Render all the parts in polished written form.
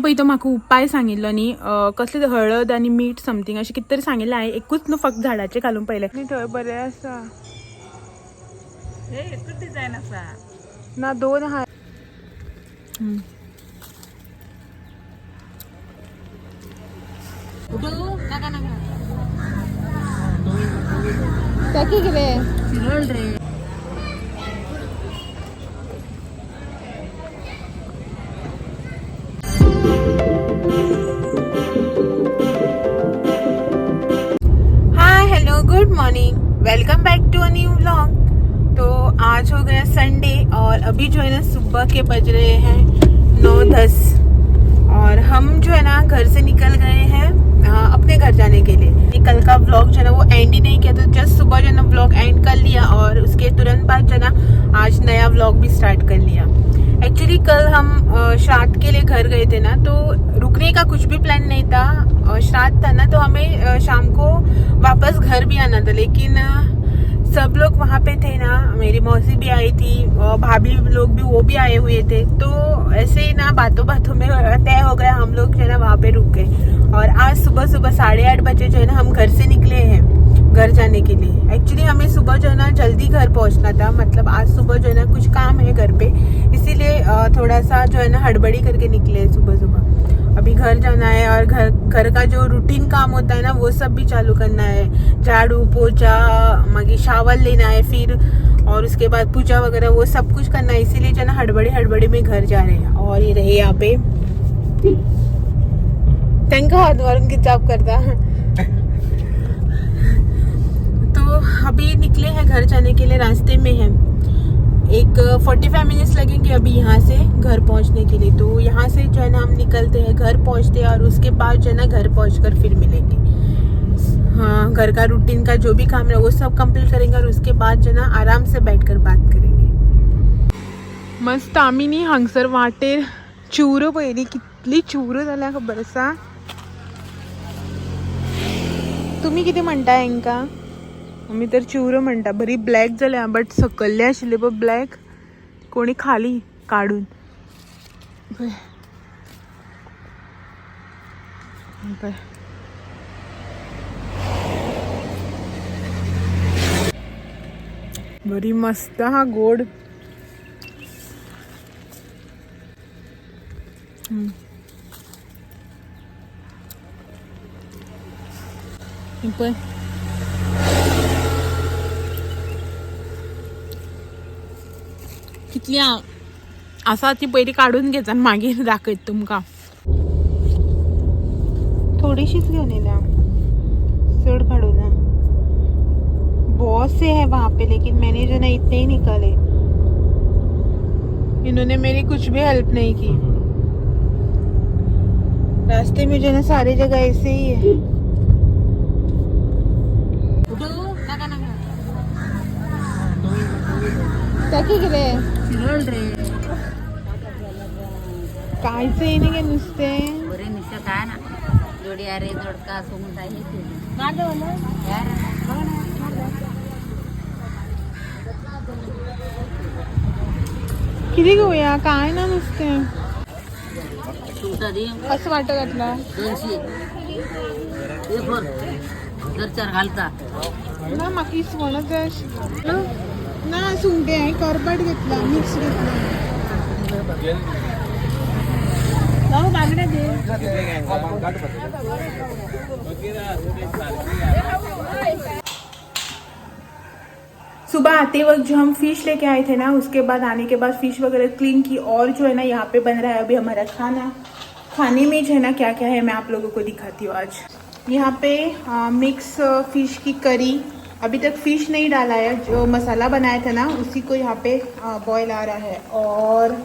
हे पळय तो म्हाका उपाय सांगिल्लो न्ही, कसले हळद आनी मीठ समथींग अशें कितें तरी सांगिल्लें हांवें, एकूच न्हू फक्त झाडाचें घालून पळयलें. थंय बरें आसा एकूच डिझायन आसा ना, दोन आहा. नाका नाका. ताकी कितें चिरळ रे. Hi hello good morning, welcome back to a new vlog. तो आज हो गया संडे और अभी जो है ना सुबह के बज रहे हैं 9:10 और हम जो है ना घर से निकल गए हैं अपने घर जाने के लिए। कल का व्लॉग जो है ना वो एंड he नहीं किया, तो जस्ट सुबह जो है ना व्लॉग एंड कर लिया और उसके तुरंत बाद जो है ना आज नया व्लॉग भी स्टार्ट कर लिया। एक्चुअली कल हम श्राद्ध के लिए घर गए थे ना, तो रुकने का कुछ भी प्लान नहीं था और श्राद्ध था ना तो हमें शाम को वापस घर भी आना था, लेकिन सब लोग वहाँ पे थे ना, मेरी मौसी भी आई थी और भाभी लोग भी वो भी आए हुए थे, तो ऐसे ही ना बातों बातों में तय हो गया, हम लोग जो है ना वहाँ पे रुक गए। और आज सुबह सुबह 8:30 बजे जो है ना हम घर से निकले हैं घर जाने के लिए। एक्चुअली हमें सुबह जो है ना जल्दी घर पहुंचना था, मतलब आज सुबह जो है ना कुछ काम है घर पे, इसीलिए थोड़ा सा जो है ना हड़बड़ी करके निकले हैं सुबह सुबह। अभी घर जाना है और घर घर का जो रूटीन काम होता है ना वो सब भी चालू करना है, झाड़ू पोछा, मागी शावर लेना है फिर, और उसके बाद पूजा वगैरह वो सब कुछ करना है, इसीलिए जो है ना हड़बड़ी हड़बड़ी में घर जा रहे हैं। और ये रहे यहाँ पे तांकां हात मारून कितें जॉब करता। तो अभी निकले हैं घर जाने के लिए, रास्ते में हैं, एक 45 मिनट्स लगेंगे अभी यहाँ से घर पहुँचने के लिए। तो यहाँ से जो है ना हम निकलते हैं, घर पहुँचते हैं और उसके बाद जो है ना घर पहुँचकर फिर मिलेंगे। हाँ, घर का रूटीन का जो भी काम है वो सब कंप्लीट करेंगे और उसके बाद जो है ना आराम से बैठकर बात करेंगे। मस्त आमी न्ही हांगसर वाटेर चिवरो पळयली, कितली चिवरो जाल्या खबर आसा। तुमी कितें म्हणटा हेंकां? आमी तर चिवरो म्हणटा। बरी ब्लॅक जाल्या बट सकल्ले आशिल्ले पळय ब्लॅक, कोणी खाली काडून। पळय पळय बरी मस्त हा गोड। पळय कितली आसा ती पयली काडून घेता आनी मागीर दाखयत तुमकां। थोडीशीच घेवन येयल्या, चड काडूं ना, बहुत से है वहाँ पे, लेकिन मैंने जो ना इतने ही निकाले, इन्होंने मेरी कुछ भी हेल्प नहीं की। रास्ते में जो है ना सारी जगह ऐसे ही है। नाका नाका. ताकी कितें चिरळ रे. कांयच येयना गे नुस्तें। बरे नुस्तें काय ना, जोडया रे दोडका सुंगटां हे. कितें घेवया, काय ना नुस्तें। सुंगटां दी. कसं वाटो घातला? 200 एक वर जर चार घालता. ना म्हाका इसवणां जाय आशिल्लें ना, सुंगटें हांवें करपाट घेतला, मिक्स घेतला। बांगडे दे। सुबह आते वक्त जो हम फिश लेके आए थे ना, उसके बाद आने के बाद फिश वगैरह क्लीन की और जो है ना यहाँ पे बन रहा है अभी हमारा खाना। खाने में जो है ना क्या क्या है मैं आप लोगों को दिखाती हूँ आज। यहाँ पे मिक्स फिश की करी, अभी तक फिश नहीं डाला है, जो मसाला बनाया था ना उसी को यहाँ पे बॉयल आ रहा है। और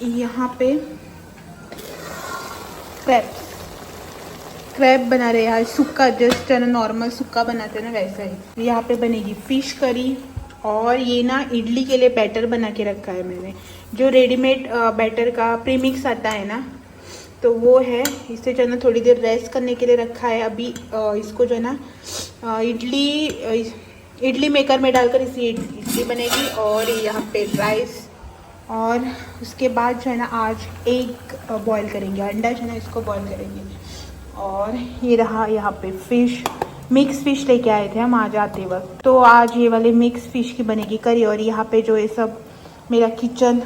यहाँ पे क्रैब बना रहे हैं, सुक्का, जस्ट है ना नॉर्मल सुक्का बनाते हैं ना वैसा ही। यहाँ पे बनेगी फिश करी। और ये ना इडली के लिए बैटर बना के रखा है मैंने, जो रेडीमेड बैटर का प्रीमिक्स आता है ना, तो वो है। इसे जो है ना थोड़ी देर रेस्ट करने के लिए रखा है अभी। इसको जो है ना इडली इडली मेकर में डालकर इसी इडली बनेगी। और यहाँ पे राइस और उसके बाद जो है ना आज एग बॉईल करेंगे, अंडा जो है ना इसको बॉईल करेंगे। और ये रहा यहाँ पे फिश, मिक्स फिश लेके आए थे हम आज आते वक्त, तो आज ये वाले मिक्स फिश की बनेगी करी। और यहाँ पे जो ये सब मेरा किचन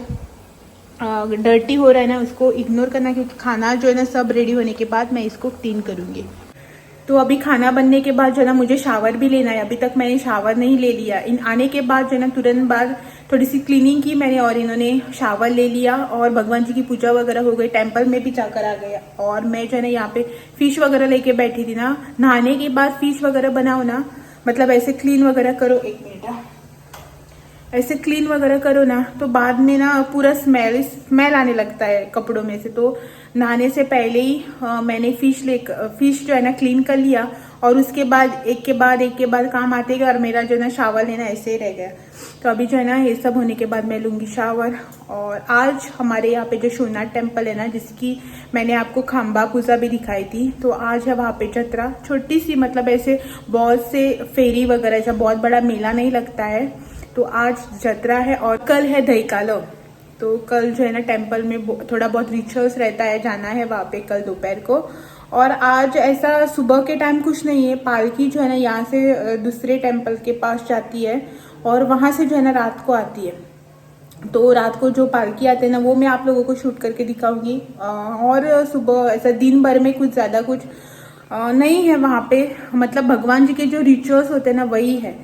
डर्टी हो रहा है ना, उसको इग्नोर करना, क्योंकि खाना जो है ना सब रेडी होने के बाद मैं इसको क्लीन करूँगी। तो अभी खाना बनने के बाद जो है ना मुझे शावर भी लेना है, अभी तक मैंने शावर नहीं ले लिया। इन आने के बाद जो है ना तुरंत बाद थोड़ी सी क्लीनिंग की मैंने और इन्होंने शावर ले लिया और भगवान जी की पूजा वगैरह हो गई, टेम्पल में भी जाकर आ गया। और मैं जो है ना यहाँ पे फिश वगैरह लेके बैठी थी ना, नहाने के बाद फिश वगैरह बनाओ ना, मतलब ऐसे क्लीन वगैरह करो, एक मिनट हाँ। ऐसे क्लीन वगैरह करो ना तो बाद में ना पूरा स्मेल स्मेल आने लगता है कपड़ों में से। तो नहाने से पहले ही मैंने फिश जो है ना क्लीन कर लिया और उसके बाद एक के बाद एक के बाद काम आते गए और मेरा जो है ना शावर लेना ऐसे ही रह गया। तो अभी जो है ना ये सब होने के बाद मैं लूँगी शावर। और आज हमारे यहाँ पे जो शिवनाथ टेम्पल है ना, जिसकी मैंने आपको खांबा पूजा भी दिखाई थी, तो आज है वहाँ पे जत्रा, छोटी सी, मतलब ऐसे बहुत से फेरी वगैरह, ऐसा बहुत बड़ा मेला नहीं लगता है। तो आज जत्रा है और कल है दहीकालो। तो कल जो है ना टेम्पल में थोड़ा बहुत रिचुअल्स रहता है, जाना है वहाँ पे कल दोपहर को। और आज ऐसा सुबह के टाइम कुछ नहीं है, पालकी जो है ना यहाँ से दूसरे टेम्पल के पास जाती है और वहाँ से जो है ना रात को आती है। तो रात को जो पालकी आते हैं ना वो मैं आप लोगों को शूट करके दिखाऊंगी। और सुबह ऐसा दिन भर में कुछ ज़्यादा कुछ नहीं है वहाँ पे, मतलब भगवान जी के जो रिचुअल्स होते हैं ना वही है।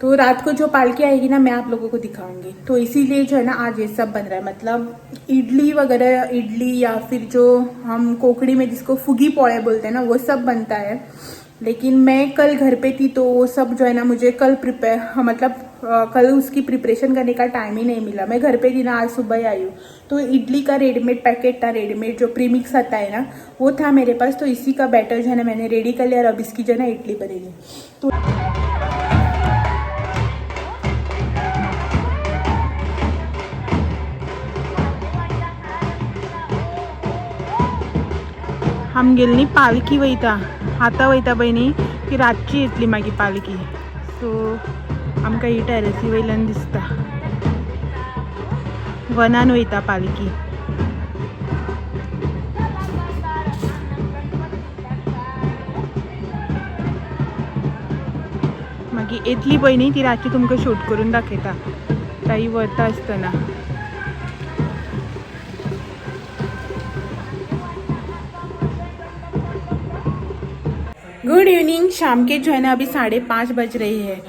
तो रात को जो पालकी आएगी ना मैं आप लोगों को दिखाऊंगी। तो इसीलिए जो है ना आज ये सब बन रहा है, मतलब इडली वगैरह, इडली या फिर जो हम कोकड़ी में जिसको फुगी पोळे बोलते हैं ना वो सब बनता है। लेकिन मैं कल घर पे थी तो वो सब जो है ना मुझे कल प्रिपेयर, मतलब कल उसकी प्रिपरेशन करने का टाइम ही नहीं मिला। मैं घर पे थी ना, आज सुबह ही आई हूँ। तो इडली का रेडीमेड पैकेट था, रेडीमेड जो प्रीमिक्स आता है ना वो था मेरे पास, तो इसी का बैटर जो है ना मैंने रेडी कर लिया और अब इसकी जो है ना इडली बनेगी। तो आमगेली पालखी वयता आतां वयता पळय न्ही ती रातची येतली मागीर पालखी। सो आमकां ही टॅरसी वयल्यान दिसता वनान वयता पालखी। मागीर येतली पळय न्ही ती रातची तुमकां शूट करून दाखयता ताई वता आसतना। गुड इवनिंग, शाम के जो है ना अभी 5:30 बज रही है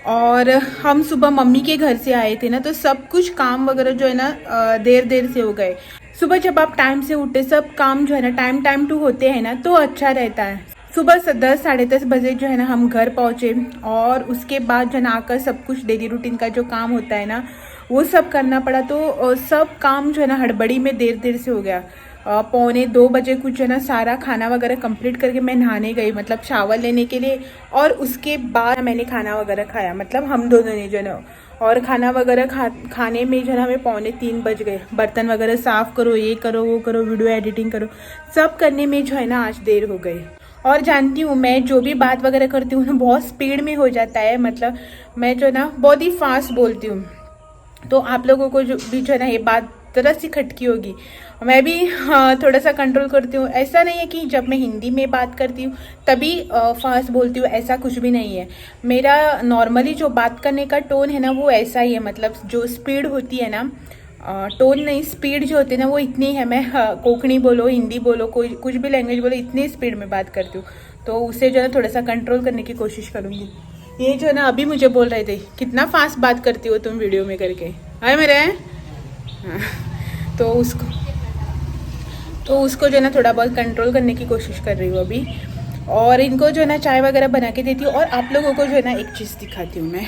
और हम सुबह मम्मी के घर से आए थे ना, तो सब कुछ काम वगैरह जो है ना देर देर से हो गए। सुबह जब आप टाइम से उठते सब काम जो है ना टाइम टाइम टू होते हैं ना तो अच्छा रहता है। सुबह 10 10:30 बजे जो है ना हम घर पहुँचे और उसके बाद जो है ना आकर सब कुछ डेली रूटीन का जो काम होता है ना वो सब करना पड़ा। तो सब काम जो है ना हड़बड़ी में देर देर से हो गया। 1:45 बजे कुछ जो है ना सारा खाना वगैरह कंप्लीट करके मैं नहाने गई, मतलब शावर लेने के लिए, और उसके बाद मैंने खाना वगैरह खाया, मतलब हम दोनों ने जो है ना। और खाना वगैरह खाने में जो है ना हमें 2:45 बज गए। बर्तन वगैरह साफ़ करो, ये करो वो करो, वीडियो एडिटिंग करो, सब करने में जो है ना आज देर हो गई। और जानती हूँ मैं जो भी बात वगैरह करती हूँ ना बहुत स्पीड में हो जाता है, मतलब मैं जो है ना बहुत ही फास्ट बोलती हूँ, तो आप लोगों को जो भी जो है ना ये बात जरा सी खटकी होगी। मैं भी हाँ, थोड़ा सा कंट्रोल करती हूँ। ऐसा नहीं है कि जब मैं हिंदी में बात करती हूँ तभी फास्ट बोलती हूँ, ऐसा कुछ भी नहीं है। मेरा नॉर्मली जो बात करने का टोन है ना वो ऐसा ही है, मतलब जो स्पीड होती है ना, टोन नहीं स्पीड जो होती है ना वो इतनी है। मैं कोंकणी बोलो हिंदी बोलो कोई कुछ भी लैंग्वेज बोलो इतनी स्पीड में बात करती हूँ, तो उसे जो है ना थोड़ा सा कंट्रोल करने की कोशिश करूँगी। ये जो है ना अभी मुझे बोल रहे थे कितना फास्ट बात करती हो तुम वीडियो में करके, आए मेरे हाँ, तो उसको जो है ना थोड़ा बहुत कंट्रोल करने की कोशिश कर रही हूँ अभी। और इनको जो है ना चाय वगैरह बना के देती हूँ। और आप लोगों को जो है ना एक चीज़ दिखाती हूँ मैं,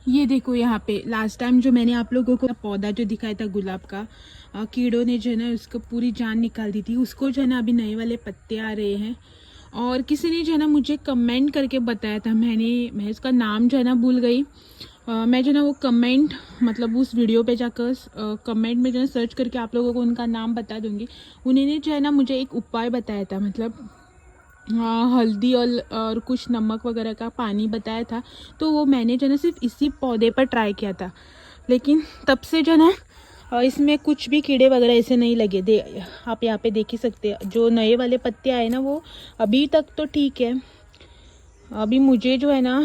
ये देखो यहाँ पे लास्ट टाइम जो मैंने आप लोगों को पौधा जो दिखाया था गुलाब का, कीड़ों ने जो है ना उसको पूरी जान निकाल दी थी। उसको जो है ना अभी नए वाले पत्ते आ रहे हैं। और किसी ने जो है ना मुझे कमेंट करके बताया था, मैं उसका नाम जो है ना भूल गई। मैं जो है ना वो कमेंट मतलब उस वीडियो पे जाकर कमेंट में जो है सर्च करके आप लोगों को उनका नाम बता दूंगी। उन्होंने जो है ना मुझे एक उपाय बताया था, मतलब हल्दी और कुछ नमक वगैरह का पानी बताया था। तो वो मैंने जो है ना सिर्फ इसी पौधे पर ट्राई किया था। लेकिन तब से जो ना इसमें कुछ भी कीड़े वगैरह ऐसे नहीं लगे। दे आप यहाँ पे देख ही सकते हैं, जो नए वाले पत्ते आए ना वो अभी तक तो ठीक है। अभी मुझे जो है ना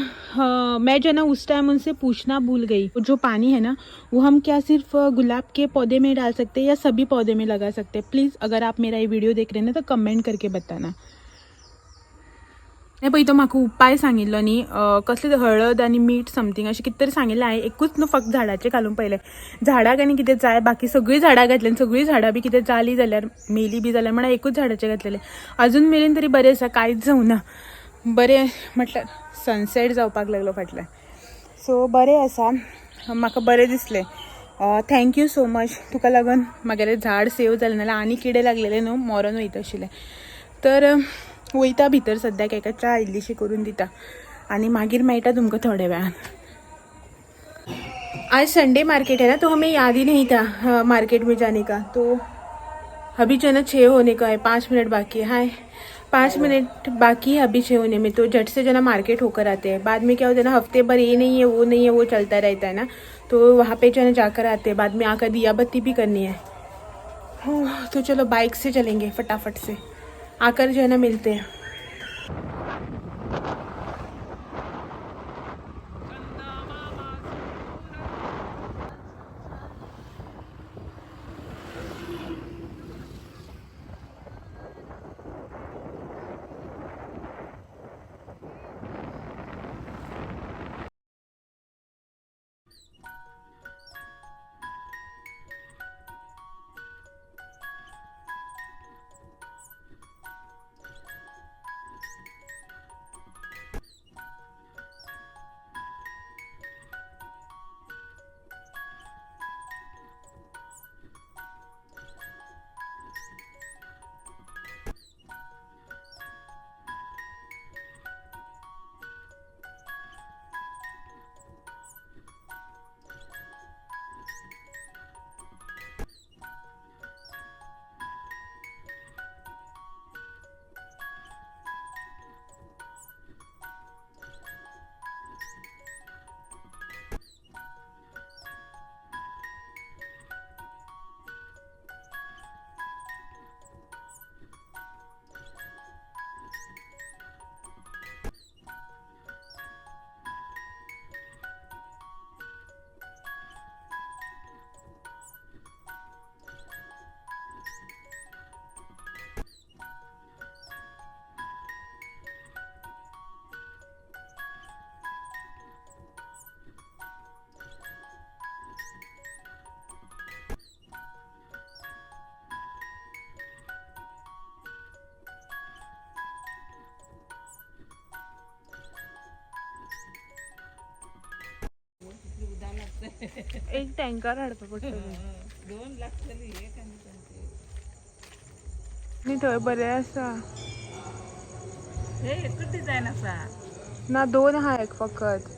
मैं जो है ना उस टाइम उनसे पूछना भूल गई, जो पानी है ना वो हम क्या सिर्फ गुलाब के पौधे में डाल सकते हैं या सभी पौधे में लगा सकते हैं? प्लीज़ अगर आप मेरा ये वीडियो देख रहे हैं ना तो कमेंट करके बताना। नाही पळय, तो म्हाका उपाय सांगिल्लो न्ही, कसले हळद आनी मीठ समथींग अशें कितें तरी सांगिल्लें हांवें. एकूच न्हू फक्त झाडाचें घालून पळयलें, झाडाक आनी कितें जाय, बाकी सगळीं झाडां घातली आनी सगळीं झाडां बी कितें जालीं जाल्यार, मेली बी जाल्यार म्हळ्यार एकूच झाडाचें घातलेलें. अजून मेरेन तरी बरें आसा, कांयच जावना. बरें म्हटल्यार सनसेट जावपाक लागलो फाटल्यान. सो बरें आसा, म्हाका बरें दिसलें. Thank you so much, तुका लागून म्हागेलें झाड सेव जालें, नाल्यार आनी किडे लागलेले न्हू मरोन वयता आशिल्लें. तर वयता भितर सद्याक, एका च्या इल्लीशी करून दिता आनी मागीर मेळटा तुमकां थोड्या वेळान. आज संडे मार्केट है ना, तो हमें याद ही नहीं था मार्केट में जाने का. तो अभी जो है ना 6 होने का है, 5 मिनट बाकी है. हाय, 5 मिनट बाकी है अभी 6 होने में. तो झट से जो है ना मार्केट होकर आते हैं. बाद में क्या होता है ना, हफ्ते भर ये नहीं है, वो नहीं है, वो चलता रहता है ना. तो वहाँ पे जो है ना जाकर आते हैं, बाद में आकर दिया बत्ती भी करनी है. हाँ, तो चलो बाइक से चलेंगे, फटाफट से आकर जो है ना मिलते हैं. एक टँकर हाडपा पडटलो. 2 लागतली एक आनी तांचे. न्ही, थंय बरें आसा. हे एकच डिझायन आसा. ना, दोन आहा, एक फकत.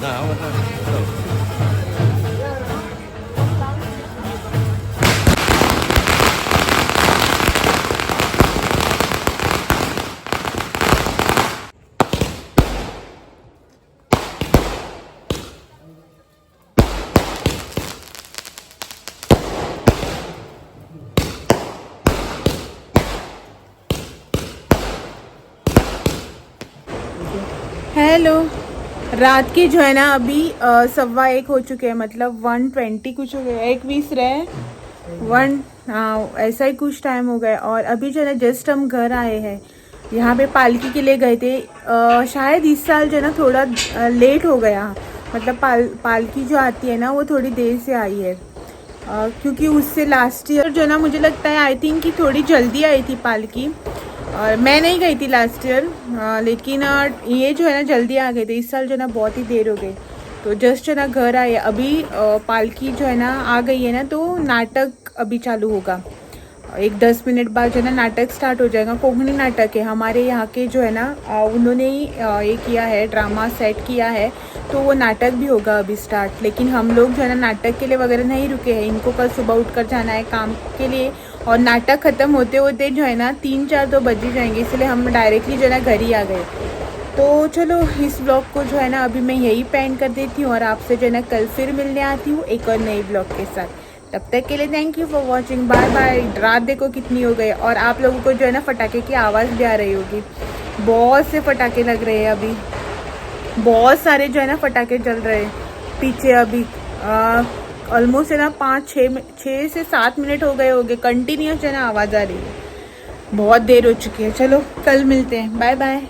हेलो, रात के जो है ना अभी 1:15 हो चुके हैं, मतलब 1:20 कुछ हो गया, 1:20 रहे 1, हाँ ऐसा ही कुछ टाइम हो गया। और अभी जो है ना जस्ट हम घर आए हैं, यहाँ पे पालकी के लिए गए थे। शायद इस साल जो है ना थोड़ा लेट हो गया, मतलब पालकी जो आती है ना वो थोड़ी देर से आई है, क्योंकि उससे लास्ट ईयर जो है ना मुझे लगता है I think कि थोड़ी जल्दी आई थी पालकी, और मैं नहीं गई थी लास्ट ईयर, लेकिन ये जो है ना जल्दी आ गए थे। इस साल जो है ना बहुत ही देर हो गई। तो जस्ट जो है ना घर आए अभी, पालकी जो है ना आ गई है ना, तो नाटक अभी चालू होगा। एक 10 मिनट बाद जो है ना नाटक स्टार्ट हो जाएगा। कोंकणी नाटक है हमारे यहाँ के जो है ना, उन्होंने ही ये किया है, ड्रामा सेट किया है, तो वो नाटक भी होगा अभी स्टार्ट। लेकिन हम लोग जो है ना नाटक के लिए वगैरह नहीं रुके हैं, इनको कल सुबह उठकर जाना है काम के लिए, और नाटक ख़त्म होते होते जो है ना 3-4 तो बज ही जाएंगे, इसलिए हम डायरेक्टली जो है ना घर ही आ गए। तो चलो इस ब्लॉग को जो है ना अभी मैं यही पेंड कर देती हूँ, और आपसे जो है ना कल फिर मिलने आती हूँ एक और नई ब्लॉग के साथ। तब तक के लिए thank you for watching, bye bye. रात देखो कितनी हो गई, और आप लोगों को जो है ना फटाके की आवाज़ भी आ रही होगी, बहुत से फटाके लग रहे हैं अभी, बहुत सारे जो है ना फटाके जल रहे हैं पीछे अभी। ऑलमोस्ट है ना 5-6 से 7 मिनट हो गए होंगे कंटिन्यूस जो है ना आवाज़ आ रही है, बहुत देर हो चुकी है। चलो कल मिलते हैं, बाय बाय।